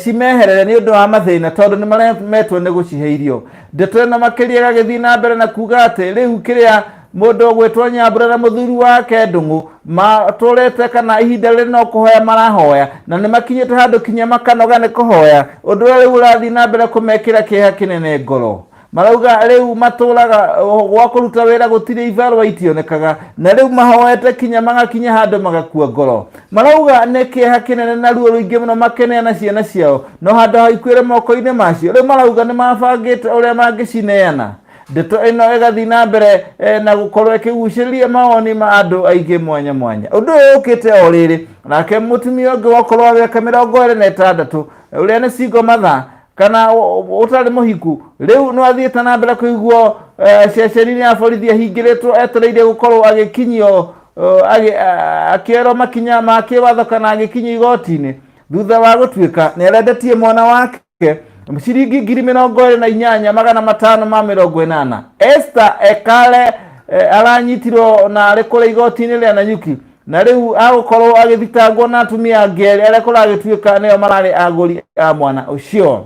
cimeherere nĩ ũndũ wa mathĩna, tondũ nĩ maremetwo nĩ gũcihe irio. Ndeto ĩno makĩria ĩgagĩthiĩ na mbere na kuga atĩ rĩu kĩrĩa mũndũ ũgwĩtwo Nyambura na mũthuri wake Ndung'u matũrĩte kana ihinda rĩrĩ no kũhoya marahoya, na nĩ makinyĩte handũ kinya makanoga nĩ kũhoya, ũndũ ũrĩa rĩu ũrathiĩ na mbere kũmekĩra kĩeha kĩnene ngoro. Marauga rĩu matũraga gwa kũruta wĩra gũtirĩ, ibarũa itionekaga, na rĩu mahoete kinya magakinya handũ magakua ngoro. Marauga nĩ kĩeha kĩnene na ruo rũingĩ mũno makeneana ciana ciao no handũ ha ikuĩre moko-inĩ macio, rĩu marauga nĩ mabangĩte ũrĩa mangĩcineana. Ndeto ĩno ĩgathiĩ na mbere na gũkorwo ĩkĩgucĩrĩria mawoni ma andũ aingĩ mwanya mwanya. Ũndũ ũyũ ũkĩte o rĩrĩ nake mũtumia ũngĩ wakorwo wa mĩaka 26 ũrĩa nĩ single mother kana ũtarĩ mũhiku rĩu no athiĩte na mbere kũiguo ceceni-inĩ ya borithi ahingĩrĩtwo etereire gũkorwo agĩkinyio akĩerwo makinya ma kĩwatho kana agĩkinyio igoti-inĩ thutha wa gũtuĩka nĩ arendetie mwana wake ciringi 28,580. Esther Ekale aranyitirwo na arĩ kũrĩa igoti-inĩ rĩa Nanyuki, na rĩu agũkorwo agĩthitangwo na atumia angĩ erĩ arĩa kũragĩtuĩka nĩo mararĩ agũri a mwana ũcio.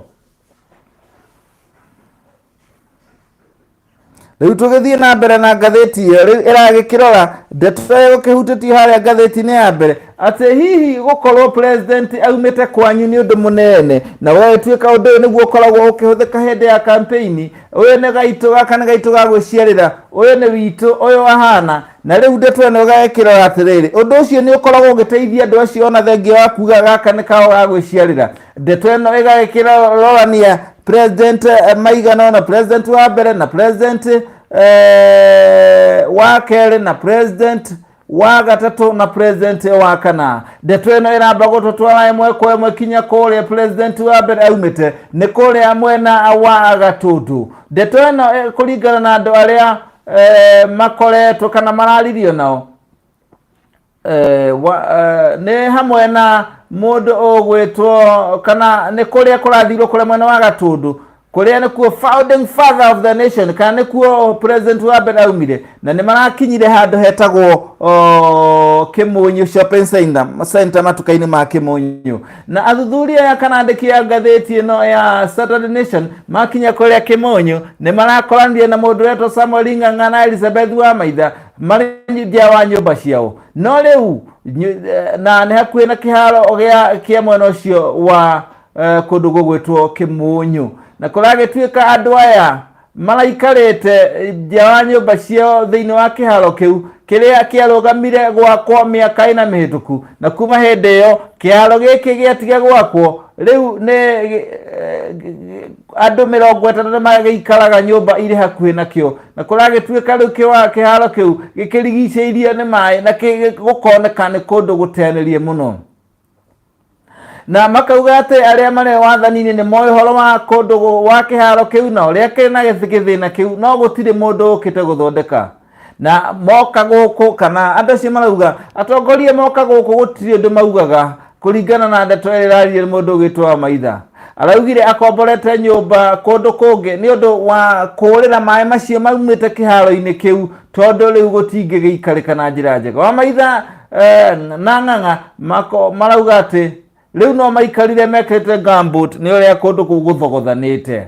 Rĩu tũgĩthiĩ na mbere na ngathĩti ĩyo, rĩu ĩragĩkĩrora ndeto ĩgũkĩhutĩtie harĩa ngathĩti-inĩ ya mbere atĩ hihi gũkorwo president aumĩte kwanyu nĩ ũndũ mũnene, na ũgagĩtuĩka ũndũ ũyũ nĩguo ũkoragwo ũkĩhũthĩka hĩndĩ ya campaign. Ũyũ nĩ gaitũ, gaka nĩ gaitũ ga gwĩciarĩra, ũyũ nĩ witũ, ũyũ ahana. Na rĩu ndeto ĩno ĩgagĩkĩrora atĩrĩrĩ, ũndũ ũcio nĩ ũkoragwo ũgĩteithia andũ acio ona thengia wa kuga gaka nĩ kao ga gwĩciarĩra. Ndeto ĩno ĩgagĩkĩrorania president maigana ona president wa mbere na president wa kerĩ na president wa gatatũ na president wa kana. Ndeto ĩno ĩramba gũtũtwara ĩmwe kwa ĩmwe kinya kũrĩa president wa mbere aumĩte, nĩ kũrĩa mwena wa Gatũndũ. Ndeto ĩno kũringana na andũ arĩa makoretwo kana mararirio nao nĩ hamwe na mũndũ ũgwĩtwo kana nĩ kũrĩa kũrathirwo kũrĩa mwena wa Gatũndũ. Kũrĩa nĩkuo founding father of the nation, kana nĩkuo president wa mbere aumire, na nĩ marakinyire handũ hetagwo Kĩmũnyũ shopping center, center matuka-inĩ ma Kĩmũnyũ. Na athuthuria aya kana andĩki a ngathĩti ĩno ya Saturday Nation makinya kũrĩa Kĩmũnyũ nĩ marakoranire na mũndũ wetwo Samuel Ng'ang'a na Elizabeth Wamaitha marĩ nja wa nyũmba ciao, no rĩu na nĩ hakuhĩ na kĩharo kĩa mwena ũcio wa kũndũ gũgwĩtwo Kĩmũnyũ. Na kũragĩtuĩka andũ aya maraikarĩte nja wa nyũmba ciao thĩinĩ wa kĩharo kĩu kĩrĩa kĩarũgamire gwakwo mĩaka 4 mĩhĩtũku, na kuma hĩndĩ ĩyo kĩharo gĩkĩ gĩatiga gwakwo. Rĩu nĩ andũ 60 nĩ magĩikaraga nyũmba irĩ hakuhĩ nakĩo, na kũragĩtuĩka rĩu kĩharo kĩu gĩkĩrigicĩirio nĩ maĩ na gũkoneka nĩ kũndũ gũteanĩrie mũno. Na makauga atĩ arĩa marĩ wathani-inĩ nĩ moĩ ũhoro wa kũndũ wa kĩharo kĩu na ũrĩa kĩrĩ na gĩthĩna kĩu, no gũtirĩ mũndũ ũkĩte gũthondeka. Na moka gũkũ, kana andũ acio marauga atongoria moka gũkũ gũtirĩ ũndũ maugaga, kũringana na ndeto ĩrĩa ĩraririe mũndũ ũgwĩtwo Wamaitha. Araugire akomborete nyũmba kũndũ kũngĩ nĩ ũndũ wa kũũrĩra maĩ macio maumĩte kĩharo-inĩ kĩu, tondũ rĩu gũtingĩgĩikarĩka na njĩra njega. Wamaitha na Ng'ang'a marauga atĩ rĩu no maikarire mekĩrĩte gumboot nĩ ũrĩa kũndũ kũu gũthogothanĩte.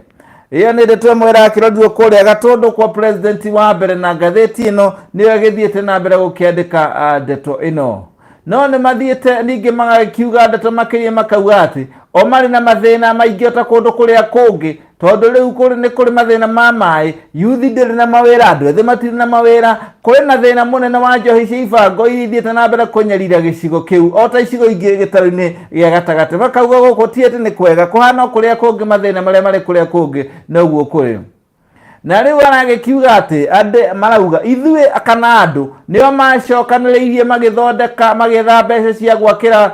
Ĩyo nĩ ndeto ĩmwe ĩrakĩrorirwo kũrĩa Gatũndũ kwa president wa mbere, na ngathĩti ĩno nĩyo ĩgĩthiĩte na mbere gũkĩandĩka ndeto ĩno. No nĩ mathiĩte ningĩ magakiuga ndeto makĩria, makauga atĩ o marĩ na mathĩna maingĩ ota kũndũ kũrĩa kũngĩ, tondũ rĩu kũrĩ nĩ kũrĩ mathĩna ma maĩ, yuthi ndĩrĩ na mawĩra, andũ ethĩ matirĩ na mawĩra, kũrĩ na thĩna mũnene wa njohi cia ibango iria ithiĩte na mbere kũnyarira gĩcigo kĩu o ta icigo ingĩ gĩtarũ-inĩ gĩa gatagatĩ. Makauga gũkũ ti atĩ nĩ kwega kũhana o kũrĩa kũngĩ, mathĩna marĩa marĩ kũrĩa kũngĩ noguo kũrĩ. Na rĩu aragĩkiuga atĩ andĩ marauga ithuĩ kana andũ nĩo macokanĩrĩirie, magĩthondeka, magĩetha mbeca cia gwakĩra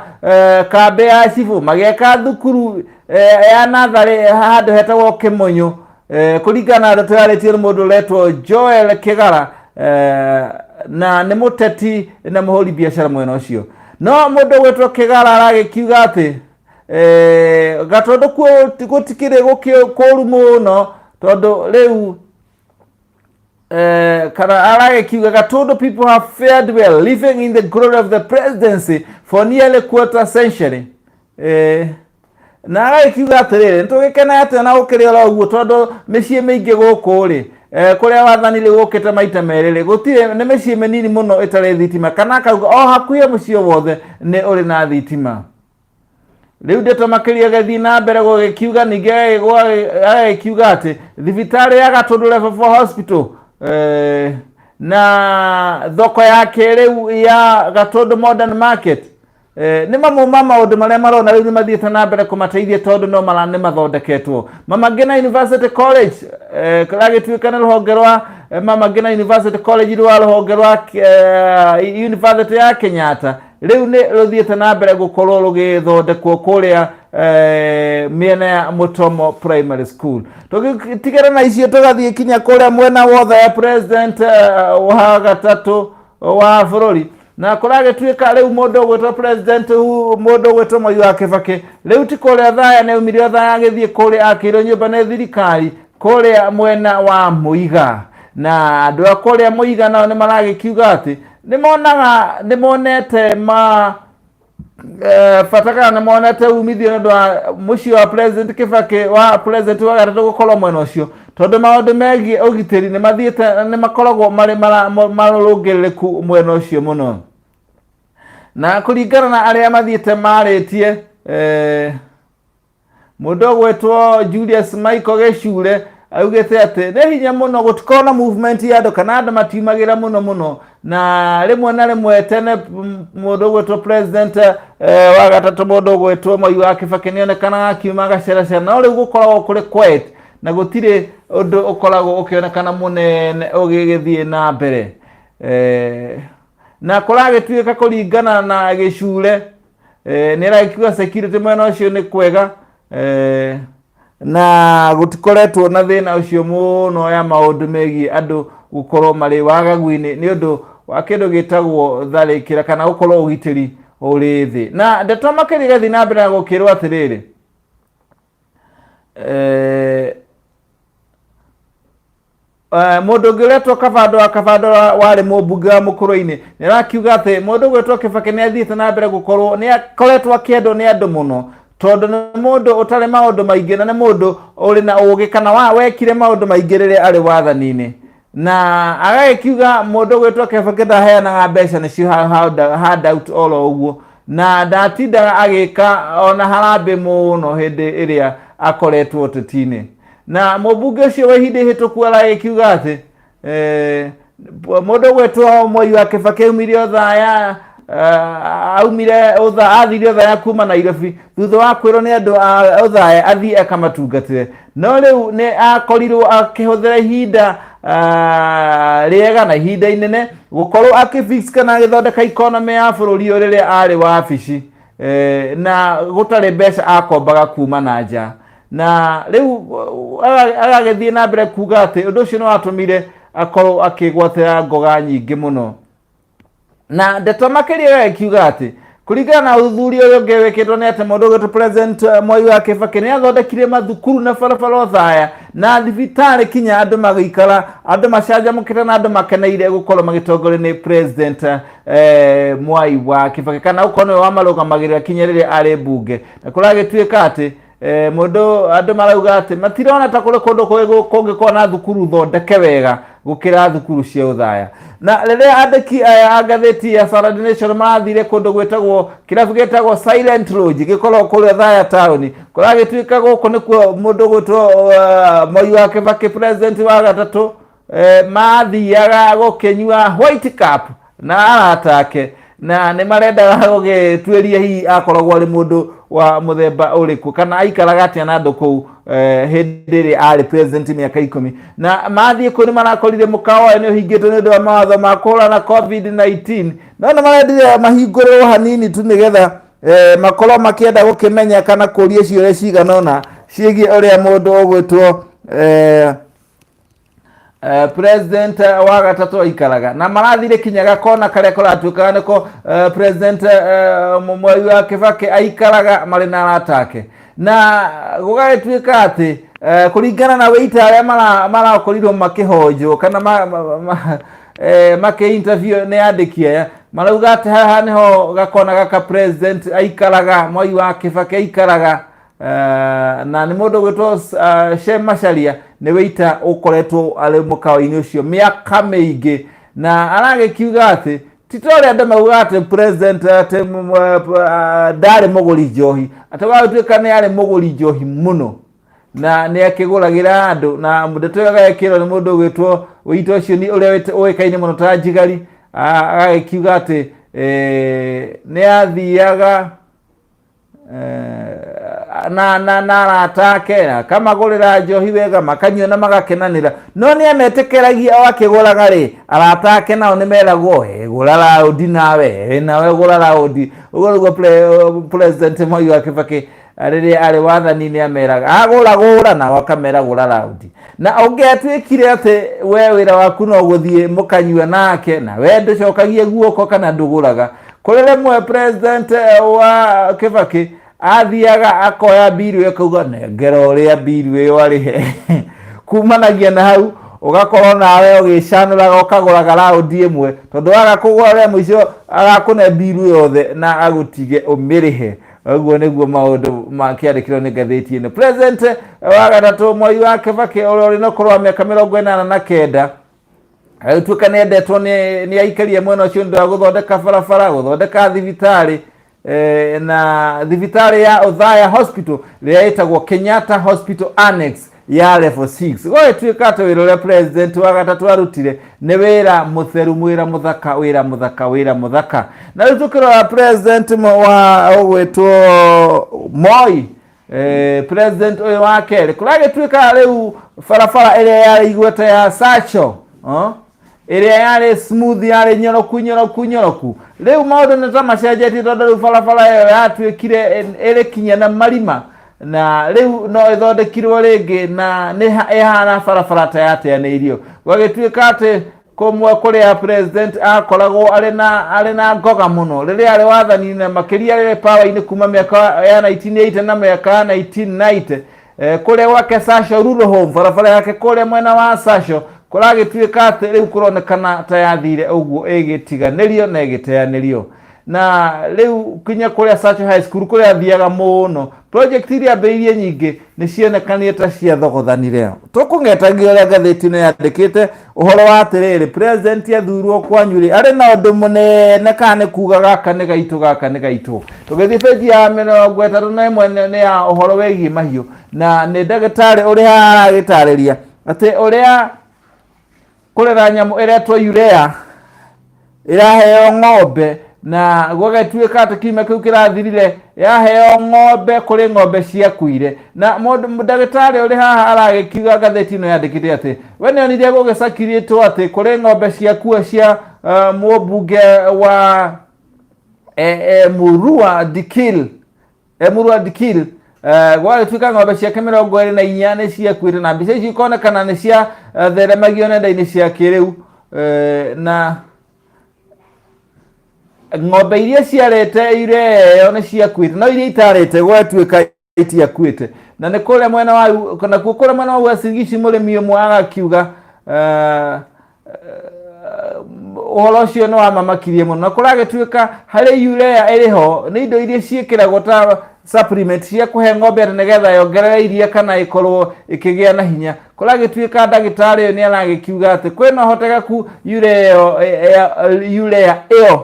kambĩ ya cibũ, magĩaka thukuru ya natharĩ handũ hetagwo Kĩmũnyũ, kũringana na ndeto yarĩtio nĩ mũndũ ũretwo Joel Kĩgara, na nĩ mũteti na mũhũri biacara mwena ũcio. No mũndũ ũgwĩtwo Kĩgara aragĩkiuga atĩ Gatũndũ kuo gũtikĩrĩ kũru mũno, tondũ rĩu kana aragĩkiuga Gatũndũ people have fared well living in the glory of the presidency for nearly quarter century. Na agagĩkiuga atĩrĩrĩ, nĩtũgĩkena atĩa na gũkĩrĩ oro ũguo, tondũ mĩciĩ mĩingĩ gũkũ rĩ, kũrĩa wathani rĩu ũkĩte maita merĩ rĩ, gũtirĩ, nĩ mĩciĩ mĩnini mũno ĩtarĩ thitima, kana akauga o hakuhĩ mũciĩ wothe nĩ ũrĩ na thitima. Rĩu ndeto makĩria gĩthiĩ na mbere gũgĩkiuga, ningĩ agagĩkiuga atĩ thibitarĩ ya Gatũndũ Level 4 Hospital na thoko ya kĩrĩu ya Gatũndũ Modern Market nĩ mamwe ma maũndũ marĩa marona rĩu nĩ mathiĩte na mbere kũmateithia, tondũ no mara nĩ mathondeketwo. Mama Ngina University College, kũragĩtuĩka nĩ rũhonge rwa Mama Ngina University College rwa rũhonge rwa University ya Kenyatta, rĩu nĩ rũthiĩte na mbere gũkorwo rũgĩthondekwo kũrĩa mĩena ya Mutomo Primary School. Tũgĩtigana na icio, tũgathiĩ kinya kũrĩa mwena wothe ya president wa gatatũ wa bũrũri, na kũragĩtuĩka rĩu mũndũ ũgwĩtwo president, mũndũ ũgwĩtwo Mwai wa Kĩbakĩ, rĩu ti kũrĩa Thaya, nĩ aumire Othaya agĩthiĩ kũrĩa akĩirwo nyũmba nĩ thirikari kũrĩa mwena wa Mũiga. Na andũ a kũrĩa Mũiga nao nĩ maragĩkiuga atĩ nĩ monaga, nĩ monete ma bata, kana nĩ monete umithio nĩ ũndũ wa mũciĩ wa president Kĩbakĩ, wa president wa gatatũ, gũkorwo mwena ũcio, tondũ maũndũ megiĩ ũgitĩri nĩ mathiĩte, nĩ makoragwo marĩ marũngĩrĩrĩku mwena ũcio mũno. Na kũringana na arĩa mathiĩte marĩtie, mũndũ ũgwĩtwo Julius Michael Gĩcure augĩte atĩ nĩ hinya mũno gũtikorwo na movement ya andũ, kana andũ matiumagĩra mũno mũno, na rĩmwe na rĩmwe tene mũndũ ũgwĩtwo president wa gatatũ, mũndũ ũgwĩtwo Mwai wa Kĩbakĩ, nĩ onekanaga akiuma agaceracera, no rĩu gũkoragwo kũrĩ quiet na gũtirĩ ũndũ ũkoragwo ũkĩonekana mũnene ũgĩgĩthiĩ na mbere. Na kũragĩtuĩka kũringana na Gĩcure, nĩ aragĩkiuga security mwena ũcio nĩ kwega, na gũtikoretwo na thĩna ũcio mũno ya maũndũ megiĩ andũ gũkorwo marĩ wagagu-inĩ nĩ ũndũ wa kĩndũ gĩtagwo tharĩkĩra, kana gũkorwo ũgitĩri ũrĩ thĩ. Na ndeto makĩria ĩgathiĩ na mbere na gũkĩrwo atĩrĩrĩ, Mũndũ ũngĩ ũretwo Kabando wa Kabando warĩ mũmbunge wa Mũkũrwe-inĩ nĩ arakiuga atĩ mũndũ ũgwĩtwo Kĩbakĩ nĩ athiĩte na mbere gũkorwo nĩ akoretwo akĩendwo nĩ andũ mũno tondũ nĩ mũndũ ũtarĩ maũndũ maingĩ na nĩ mũndũ ũrĩ na ũgĩ kana wekire maũndũ maingĩ rĩrĩa arĩ wathani-inĩ. Na agagĩkiuga mũndũ ũgwĩtwo Kĩbakĩ ndaheanaga mbeca nĩcio handout oro ũguo, na ndatindaga agĩka ona harambĩ mũno hĩndĩ ĩrĩa akoretwo ũteti-inĩ. Na mũmbunge ũcio wa ihinda ihĩtũku aragĩkiuga atĩ mũndũ ũgwĩtwo Mwai wa Kĩbakĩ aumire Othaya, aumire athire Othaya kuma Nairobi thutha wa kwĩrwo nĩ andũ a Othaya athiĩ akamatungatĩre, no rĩu nĩ akorirwo akĩhũthĩra ihinda rĩega na ihinda inene gũkorwo akĩ-fix kana agĩthondeka economy ya bũrũri ũyũ rĩrĩa arĩ wabici, na gũtarĩ mbeca akombaga kuma na nja. Na rĩu agagĩthiĩ na mbere kuga atĩ ũndũ ũcio nĩ watũmire akorwo akĩgwatĩra ngoga nyingĩ mũno. Na ndeto makĩria ĩgagĩkiuga atĩ kũringana na ũthuthuria ũrĩa ũngĩ wĩkĩtwo nĩ atĩ mũndũ ũgwĩtwo President Mwai wa Kĩbakĩ nĩ athondekire mathukuru na barabara Othaya na thibitarĩ kinya andũ magĩikara andũ macanjamũkĩte na andũ makeneire gũkorwo magĩtongorio nĩ President Mwai wa Kĩbakĩ, kana gũkorwo nĩwe wamarũgamagĩrĩra kinya rĩrĩa arĩ mbunge. Na kũragĩtuĩka atĩ mũndũ andũ marauga atĩ matirona ta kũrĩ kũndũ kũngĩkorwo na thukuru thondeke wega gũkĩra thukuru cia Othaya. Na rĩrĩa andĩki aya a ngathĩti ya Saturday Nation marathire kũndũ gwĩtagwo kĩrabu gĩtagwo Silent Lodge gĩkoragwo kũrĩa Othaya taũni, kũragĩtuĩka gũkũ nĩkuo mũndũ gwĩtwo Moi wa Kĩbakĩ president wa gatatũ mathiaga gũkĩnyua White Cup na arata ake, na nĩ marendaga gũgĩtuĩria hihi akoragwo arĩ mũndũ wa mũthemba ũrĩkũ kana aikaraga atĩa na andũ kũu hĩndĩ ĩrĩa arĩ president mĩaka 10. Na mathiĩ kũu nĩ marakorire mũkawa ũyũ nĩ ũhingĩtwo nĩ ũndũ wa mawatho ma kũhũrana COVID-19, no nĩ marendire mahingũrĩrwo hanini tu nĩgetha makorwo makĩenda gũkĩmenya kana kũria ciũria cigana ũna ciĩgiĩ ũrĩa mũndũ ũgwĩtwo president wa gatatũ aikaraga. Na marathire kinya gakona karĩa karatuĩkaga nĩko president Mwai wa Kĩbakĩ aikaraga marĩ na arata ake. Na gũgagĩtuĩka atĩ kũringana na wĩita arĩa marakorirwo makĩhonjwo kana makĩ interview nĩ andĩki aya, marauga atĩ haha nĩho gakona gaka president aikaraga, Mwai wa Kĩbakĩ aikaraga. Na nĩ mũndũ ũgwĩtwo Shem Macharia nĩ wĩita ũkoretwo arĩ mũkawa-inĩ ũcio mĩaka mĩingĩ, na aragĩkiuga atĩ ti ta ũrĩa andũ maugaga atĩ president atĩ ndarĩ mũgũri njohi, atĩ wagĩtuĩka nĩ arĩ mũgũri njohi mũno na nĩ akĩgũragĩra andũ. Na ndeto ĩyo agagĩkĩrwo nĩ mũndũ ũgwĩtwo wĩita ũcio nĩ ũrĩa ũĩkaine mũno ta Njigari, agagĩkiuga atĩ nĩ athiaga na arata ake akamagũrĩra njohi wega makanyua na magakenanĩra, no nĩ ametĩkĩragia o akĩgũraga rĩ, arata ake nao nĩ meragwo gũra raundi nawe, nawe gũra raundi. Ũguo nĩguo President Mwai wa Kĩbakĩ rĩrĩa arĩ wathani-inĩ ameraga agũra gũra, nao akamera gũra raundi. Na ũngĩatuĩkire atĩ we wĩra waku no gũthiĩ mũkanyua nake na we ndũcokagie guoko kana ndũgũraga, kũrĩ rĩmwe President wa Kĩbakĩ athiaga akoya mbiru akauga nengera ũrĩa mbiru ĩyo arĩhe. Kumanagia na hau ũgakorwo nawe ũgĩcanũraga ũkagũraga raundi ĩmwe, tondũ waga kũgũra rĩa mũico agakũne mbiru yothe na agũtige ũmĩrĩhe. Ũguo nĩguo maũndũ makĩandĩkirwo nĩ ngathĩti ĩno. President wa gatatũ Mwai wa Kĩbakĩ ũrĩa ũrĩ na ũkũrũ wa mĩaka 89 agĩtuĩka nĩ endetwo nĩ aikari a mwena ũcio nĩ ũndũ wa gũthondeka barabara, gũthondeka thibitarĩ, na thibitarĩ ya Othaya Hospital ĩrĩa ĩtagwo Kenyatta Hospital Annex ya level 6. Gũgĩtuĩka atĩ wĩra ũrĩa president wa gatatũ arutire nĩ wĩra mũtheru, wĩra mũthaka, wĩra mũthaka, wĩra mũthaka. Na rĩu tũkĩrora president wa ũgwĩtwo Moi, president ũyũ wa kerĩ, kũragĩtuĩka rĩu barabara ĩrĩa yarĩ igweta ya Sacho, ĩrĩa yarĩ smooth, yarĩ nyoroku nyoroku nyoroku, rĩu maũndũ nĩ ta macenjetie, tondũ rĩu barabara ĩyo yatuĩkire ĩrĩ kinya na marima, na rĩu no ĩthondekirwo rĩngĩ na nĩ ĩhana barabara ta yateanĩirio. Gwagĩtuĩka atĩ kũmwe kũrĩa president akoragwo arĩ na ngoga mũno rĩrĩa arĩ wathani-inĩ, na makĩria rĩrĩa power-inĩ kuma mĩaka ya 1980 na mĩaka ya 1990, kũrĩa gwake Sasho Rural Home, barabara yake kũrĩa mwena wa Sasho Kũragĩtuĩka atĩ rĩu kũronekana ta yathire ũguo ĩgĩtiganĩrio na ĩgĩteanĩrio. Na rĩu kinya kũrĩa Sacho High School kũrĩa athiaga mũno, project iria ambĩrĩirie nyingĩ nĩ cionekanire ta ciathogothanire. Tũkũng'etagia ũrĩa ngathĩti ĩno yandĩkĩte ũhoro wa atĩrĩrĩ, president athurwo kwanyu rĩ, arĩ na ũndũ mũnene kana nĩ kuga gaka nĩ gaitũ, gaka nĩ gaitũ. Tũgĩthiĩ benji ya 31 nĩ ya ũhoro wĩgiĩ mahiũ, na nĩ ndagĩtarĩ ũrĩ haha aragĩtarĩria atĩ ũrĩa kũrera nyamũ ĩretwo urea ĩraheo ng'ombe na gũgatuĩka atĩ kiumia kĩu kĩrathirire yaheo ng'ombe kũrĩ ng'ombe ciakuire. Na mũndũ ndagĩtarĩ ũrĩ haha aragĩkiuga ngathĩti ĩno yandĩkĩte atĩ we nĩonire gũgĩcakirĩtwo atĩ kũrĩ ng'ombe ciakua cia mũmbunge wa Emurua Dikil, Emurua Dikil, gwagĩtuĩka ng'ombe ciake 24 nĩ ciakuĩte, na mbica ici ikonekana nĩ cia theremagio nenda-inĩ cia kĩrĩu, na ng'ombe iria ciarĩte ireyo nĩ ciakuĩte, no iria itarĩte gwatuĩka itiakuĩte. Na nĩ kũrĩa mwena wa nakuo kũrĩa mwena wa Uasin Gishu mũrĩmi ũmwe agakiuga ũhoro ũcio nĩ wamamakirie mũno. Na kũragĩtuĩka harĩ urea ĩrĩ ho nĩ indo iria ciĩkĩragwo ta supplement cia kũhe ng'ombe atĩ nĩgetha yongerere iria kana ĩkorwo ĩkĩgĩa na hinya. Kũragĩtuĩka ndagĩtarĩ ũyũ nĩ aragĩkiuga atĩ kwĩna ũhotekeku urea ĩyo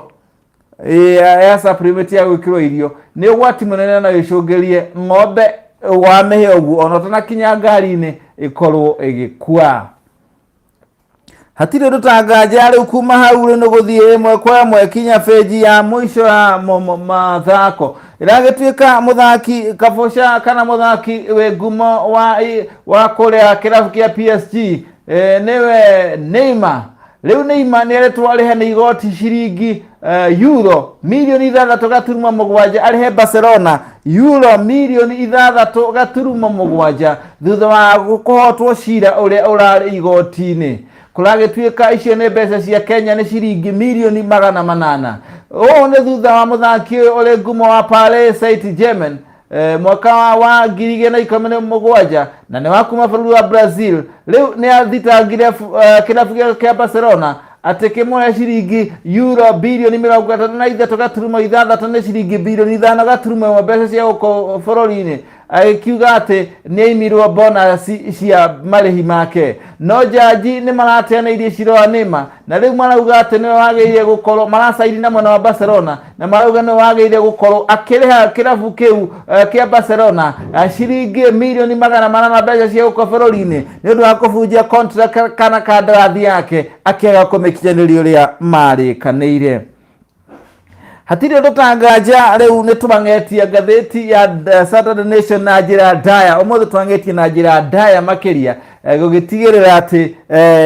ya supplement ya gwĩkĩrwo irio nĩ ũgwati mũnene no ĩcũngĩrie ng'ombe wamĩhe ũguo ona ũtanakinya ngari-inĩ ĩkorwo ĩgĩkua. Hatirĩ ũndũ ta nganja rĩu kuma hau rĩ nĩ gũthiĩ ĩmwe kwa ĩmwe kinya benji ya mũico ya mathako. Ĩragĩtuĩka mũthaki kabũca kana mũthaki wĩ ngumo wa kũrĩa kĩrabu kĩa PSG, nĩwe Neymar. Rĩu Neymar nĩ aretwo arĩhe nĩ igoti ciringi euro 6.7 arĩhe Barcelona euro 6.7 thutha wa kũhotwo cira ũrĩa ũrarĩ igoti-inĩ. Kũragĩtuĩka icio nĩ mbeca cia Kenya nĩ ciringi 800,000,000. Ũũ nĩ thutha wa mũthaki ũyũ ũrĩ ngumo wa Paris Saint-Germain mwaka wa 2017 na nĩ wa kuma bũrũri wa Brazil. Rĩu nĩ athitangire kĩrabu kĩa Barcelona atĩ kĩmũhe ciringi euro 33.6 nĩ ciringi 5.1 bilioni mbeca cia gũkũ bũrũri-inĩ, agĩkiuga atĩ nĩ aimirwo bonus cia marĩhi make. No jaji nĩ marateanĩirie cira wa Neymar na rĩu marauga atĩ nĩwe wagĩrĩire gũkorwo maracairi na mwena wa Barcelona, na marauga nĩwe wagĩrĩire gũkorwo akĩrĩha kĩrabu kĩu kĩa Barcelona ciringi 800,000,000 mbeca cia gũkũ bũrũri-inĩ nĩ ũndũ wa kũbunjia contract kana kandarathi yake akĩaga kũmĩkinyanĩria ũrĩa marĩkanĩire. Hatirĩ ũndũ ta nganja rĩu nĩ twang'etie ngathĩti ya Saturday Nation na njĩra ndaya. Ũmũthĩ twang'etie na njĩra ndaya makĩria, gũgĩtigĩrĩra atĩ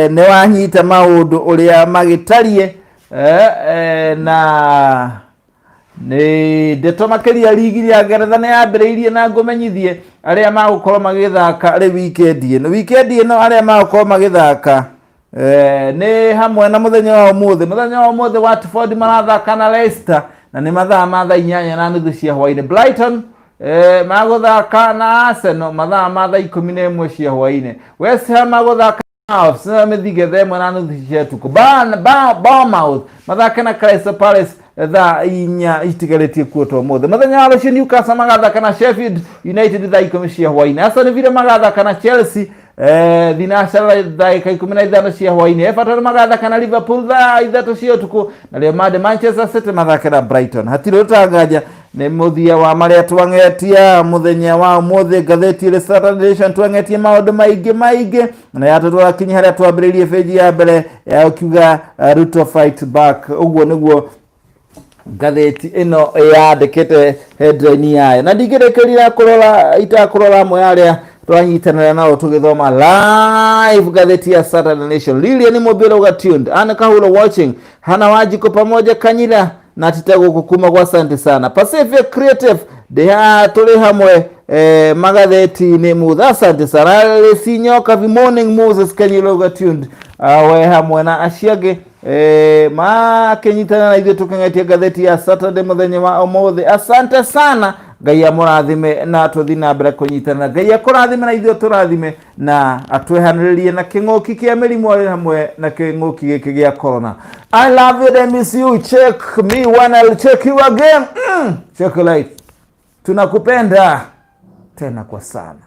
nĩ wanyita maũndũ ũrĩa magĩtariĩ, na nĩ ndeto makĩria. Rigi ya Ngeretha nĩ yambĩrĩirie na ngũmenyithie arĩa magũkorwo magĩthaka rĩu wikendi ĩno. Wikendi ĩno arĩa magũkorwo magĩthaka nĩ hamwe na mũthenya wa ũmũthĩ. Mũthenya wa ũmũthĩ Watford marathaka na Leicester na nĩ mathaa ma thaa 8:30 cia hwaĩ-inĩ. Brighton magũthaka na Arsenal mathaa ma thaa 11 cia hwaĩ-inĩ. West Ham magũthaka Wolves na mĩthige thaa 1:30 cia ũtukũ. Bournemouth mathake na Crystal Palace thaa 4 itigarĩtie kuota ũmũthĩ. Mũthenya wa rũciũ Newcastle magathaka na Sheffield United thaa 10 cia hwaĩ-inĩ. Aston Villa magathaka na Chelsea thinacara ndagĩka 15 cia hwaĩ-inĩ. Everton magathaka na Liverpool thaa 3 cia ũtukũ, na rĩo Monday Manchester City mathake na Brighton. Hatirĩ ũtanganja nĩ mũthia wa marĩa twang'etia mũthenya wa ũmũthĩ. Ngathĩti ĩrĩ Saturday Nation twang'etie maũndũ maingĩ maingĩ na yatũtwara kinya harĩa twambĩrĩirie benji ya mbere ya ũkiuga Ruto fight back. Ũguo nĩguo ngathĩti ĩno yandĩkĩte headline yayo, na ndingĩrĩkĩria kũrora itakũrora amwe arĩa twanyitanĩra nao tũgĩthoma live ngathĩti ya Saturday Nation. Lilian Mobile uga tuned, Anne Kahuro watching, Hana Wajiko pamoja Kanyira na tita gũkũ kuma gwa asante sana. Pacific Creative ndĩ tũrĩ hamwe magathĩti-inĩ mutha, asante sana. Alice Nyoka morning, Moses Kanyira uga tuned, we hamwe na acio angĩ makĩnyitana na ithuĩ tũkĩng'etia ngathĩti ya Saturday mũthenya wa ũmũthĩ. Asante sana. Ngai amũrathime na tũthiĩ na mbere kũnyitana. Ngai akũrathime na ithuĩ tũrathime na atwehanĩrĩrie na kĩng'ũki kĩa mĩrimũ arĩ hamwe na kĩng'ũki gĩkĩ gĩa corona. I love you and miss you. Check me when I'll check you again. Check life. Tunakupenda tena kwa sana.